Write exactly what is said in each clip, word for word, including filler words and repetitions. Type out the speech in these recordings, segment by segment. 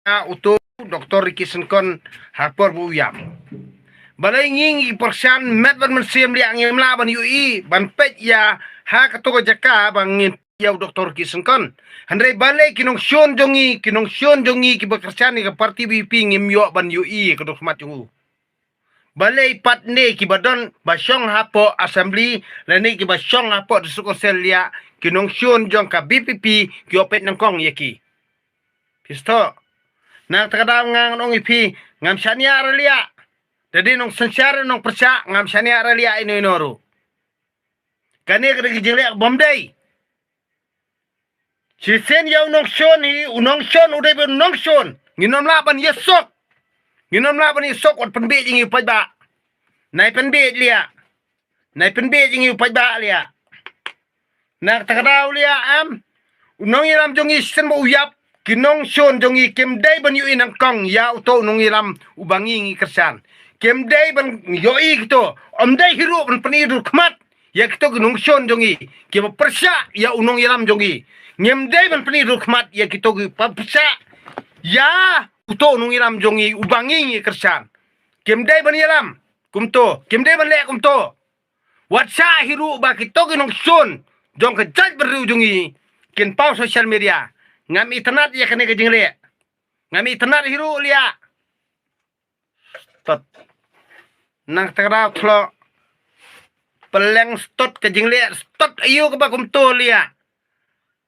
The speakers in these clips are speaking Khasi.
ïa uto u Doktor Ricky Syngkon ha por ba u ïap. Balei ngi ngi pyrshang met bad mynsiem liah ngim lah ban ïohi ban peit ïa ha kato ka jaka ba ngin ïa u Doktor Ricky Syngkon. Hynrei balei ki nongshun jong ngi, ki nongshun jong ngi kiba kyrshan ïa ka party VPP ngim ïoh ban ïohi ïa ka duk khmat jong u. Balei pat ne kiba don ba shong hapoh assembly lane kiba shong hapoh district council liah ki nongshun jong ka VPP ki ïoh peit nyngkong ïa ki. Phi sngewthuh? Na kata ka daw nga ngan ong ïa phi ngam shaniah re liah. Da dei nongsynshar nongpyrshah ngam shaniah re liah ino ino ruh. Kane ka dei ka jingleh bym dei. Shisien ïa u nongshun hi, u nongshun u dei ba u nongshun. Ngin ym lah ban ïasuk. Ngin ym lah ban ïasuk wat pynbiej ïa ngi u paidbah. Nai pynbiej liah. Nai pynbiej ïa ngi u paidbah liah. Na kata ka daw liah em. U nongïalam jong ngi shisien ba u ïap. Ki nongshun jong ngi kim dei ban ïohi nyngkong ïa uto u nongïalam uba ngi ngi kyrshan. Kim dei ban ïohi kito. Ym dei hi ruh ban pyni dur khmat ïa kito ki nongshun jong ngi kiba pyrshah ïa u nongïalam jong ngi. Ngim dei ban pyni dur khmat ïa kito kiba pyrshah ïa uto u nongïalam jong ngi uba ngi ngi kyrshan. Kim dei ban ïalam kumto, kim dei ban leh kumto. Wat shah hi ruh ba kito ki nongshun jong ka jaitbynriew jong ngi kin paw social media. Ngam itynnad ïa kane ka jingleh. Ngam itynnad hi ruh liah. Stud. Na kata ka daw thlok. Pylleng stud ka jingleh stud aïu kaba kumto liah.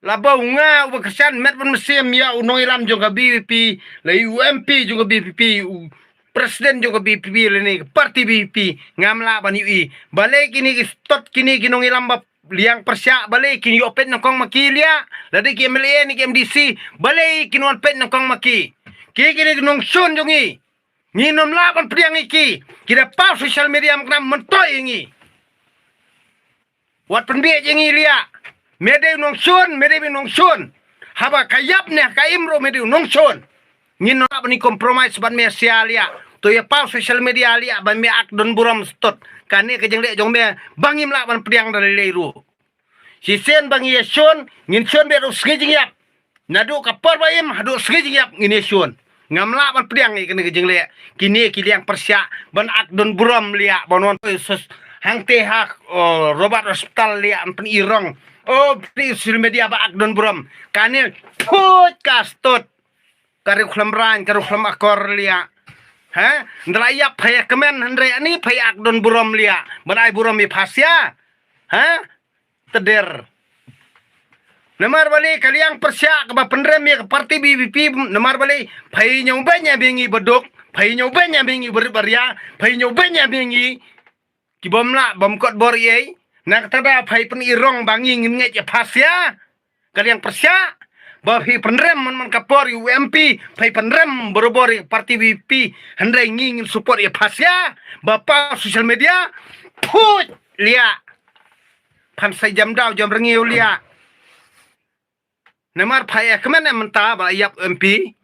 Laba u nga uba kyrshan met bad mynsiem ïa u nongïalam jong ka VPP, la u MP jong ka VPP, u president jong ka VPP lane ka party VPP, ngam lah ban ïohi. Balei kine ki stud kine ki nongïalam ba liang pyrshah, balei kin ïoh peit nyngkong ma ki liah, lada ki MLA ne ki MDC, balei kin wan peit nyngkong ma ki. Ki kine ki nongshun jong ngi. Ngin ym lah ban pdiang ïa ki. Ki da paw social media mynta myntoi ïa ngi. Wat pynbiej ïa ngi liah. Me dei u nongshun, me dei u nongshun. Haba ka ïap ne ka im ruh me dei u nongshun. Ngin ym lah ban ïa compromise bad me sia liah. To ïa paw social media liah ba me ak don burom stud. Kane ka jingleh jong me ba ngim lah ban pdiang da lei lei ruh. Shisien ba ngi ïa shun, ngin shun beit ruh sngi jingïap. Naduh ka por ba im haduh sngi jingïap ngin ïa shun. Ngam lah ban pdiang ïa kane ka jingleh. Kine ki liang pyrshah ban ak don burom liah ban wan poi sus hangtei ha, oh, Robert Hospital liah ban pyni rong. Oh, pyni social media ba ak don burom. Kane phuit ka stud. Ka riewkhlem rain, ka riewkhlem akor liah. Ha? Nda la ïap pha ïa kmen hynrei ani pha ïa ak don burom liah. Ban ai burom ïa pha sia. Ha? Tder. Namar balei ka liang pyrshah kaba pynrem ïa ka party VPP, namar balei pha ïa ñiew beiñ ïa ngi baduk, pha ïa ñiew beiñ ïa ngi barit baria, pha ïa ñiew beiñ ïa ngi ki bym lah bym kot bor ei. Na kata da pha ïa pyni rong ba ngi ngin ngeit ïa pha sia. Ka liang pyrshah ba phi pynrem man man ka por ïa u MP, phi pynrem barabor ïa party VPP, hynrei ngi ngin support ïa pha sia ba paw social media. Phuit liah. Phan sa jam daw jam rngiew liah. Namar pha ïa kmen em mynta ba ïap MP.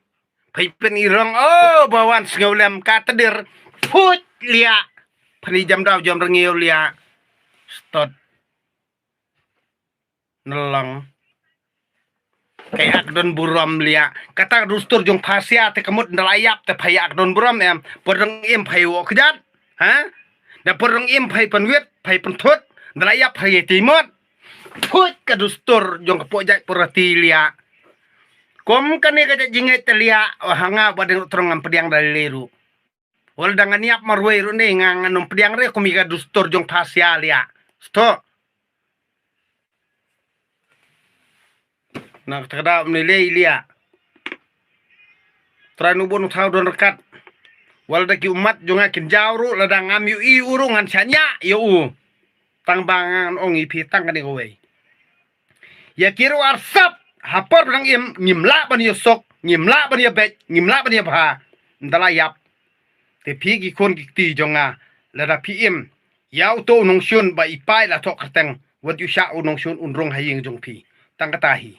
Pha ïa pyni rong, oh, ba wan sngewlem ka tdir. Phuit liah. Phan ïa jam daw jam rngiew liah. Stud. Nalong. Ka ïa ak don burom liah. Kata dustur jong pha sia te ka mut nda la ïap te pha ïa ak don burom em. Por dang im pha ïa wok kjat. Ha? Da por dang im pha ïa pynwit, pha ïa pynthut. Nda la ïap pha ïa timot. Phuit ka dustur jong ka pok jait porati liah. Kum kane ka jait jingngeit te liah, oh, ha nga ba dang ruh trong ngam pdiang da lei ruh. Wal dang ngan ïap marwei ruh ne nga ngan ym pdiang re kum ïa ka dustur jong pha sia liah. Sto. Na kata ka daw ne lei liah. Trai nu bun u thaw don ryngkat. Wal da ki ummat jong nga kin jaw ruh lada ngam ïohi u ruh ngan shaniah ïa u. Tang ba ngan ong ïa phi tang kane kawei. Ïa ki ruh arsap ha por ba dang im ngim lah ban ïa suk, ngim lah ban ïa beit, ngim lah ban ïa bha. Nda la ïap. Te phi ki khun ki kti jong nga lada phi im ïa uto u nongshun ba i pa i la thoh kyrteng wat ïa u shah u nongshun un rung ha ïing jong phi. Tang kata hi.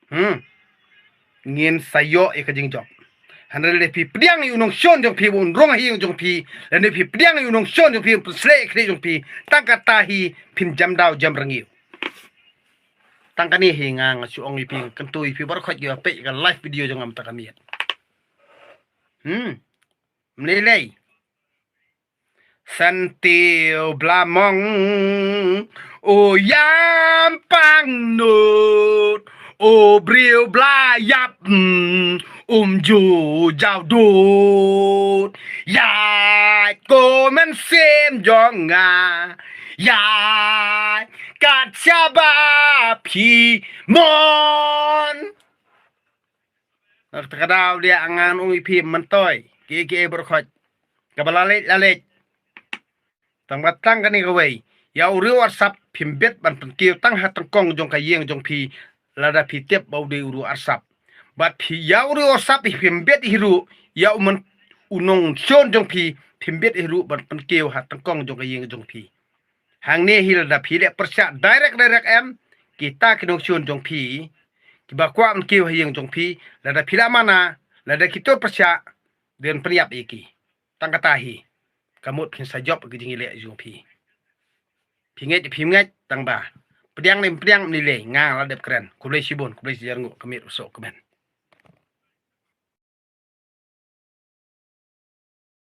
Hmm. Ngin sa ïoh ïa ka jingjop. Hynrei lada phi pdiang ïa u nongshun jong phi ba un rung ha ïing jong phi, lada phi pdiang ïa u nongshun jong phi un pynsleh ïa ka jong phi, tang kata hi phin jam daw jam rngiew. Tang kane hi nga nga shu ong ïa phi, kyntu ïa phi baroh khoit kiba peit ka live video jong nga mynta ka miet. Hmm. Mlei lei. San tiew bla mong, u yam pang nut, u briew bla yap, mm, um ju jaw dut. Yai ko men sim jong nga, yai kat sha ba phi mon. Ka daw dia angan ung ipi mantoi ki ki e bor khot. Ka ba lalit lalit. Tang ba tang kani kawei. Ïa u riew arsap phim bit ban pynkiew tang ha tangkong jong ka ïing jong phi. Lada phi tip ba u dei u riew arsap. Bad phi ïa u riew arsap phim bit hi ruh. Ïa u man u nongshun jong phi phim bit hi ruh ban pynkiew ha tangkong jong ka ïing jong phi. Hangne hi lada phi leh pyrshah direct direct em, kita ki nongshun jong phi, kiba kwah ban kiew ha ïing jong phi, lada phi la mana, lada ki tur pyrshah, dei ban pynïap ïa ki. Tang kata hi, ka mut phin sa jop ki jingïaleh jong phi. Phi ngeit phi ngeit tang ba. Pdiang ne pdiang ne lei, nga la dep kren. Khublei shibun, khublei shihajar nguh, ka miet u soh kmen.